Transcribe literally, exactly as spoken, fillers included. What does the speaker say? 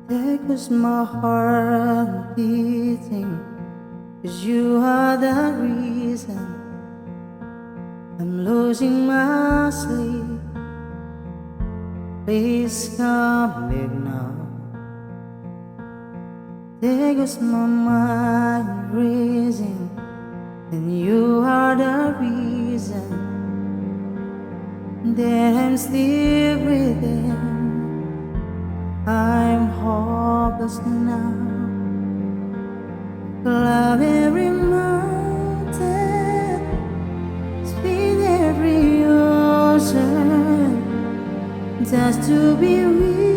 There goes my heart beating, 'cause you are the reason I'm losing my sleep. Please come back now. There goes my mind racing, and you are the reason that I'm still breathing. I'm hopeless now. Climb every mountain, swim every ocean, just to be with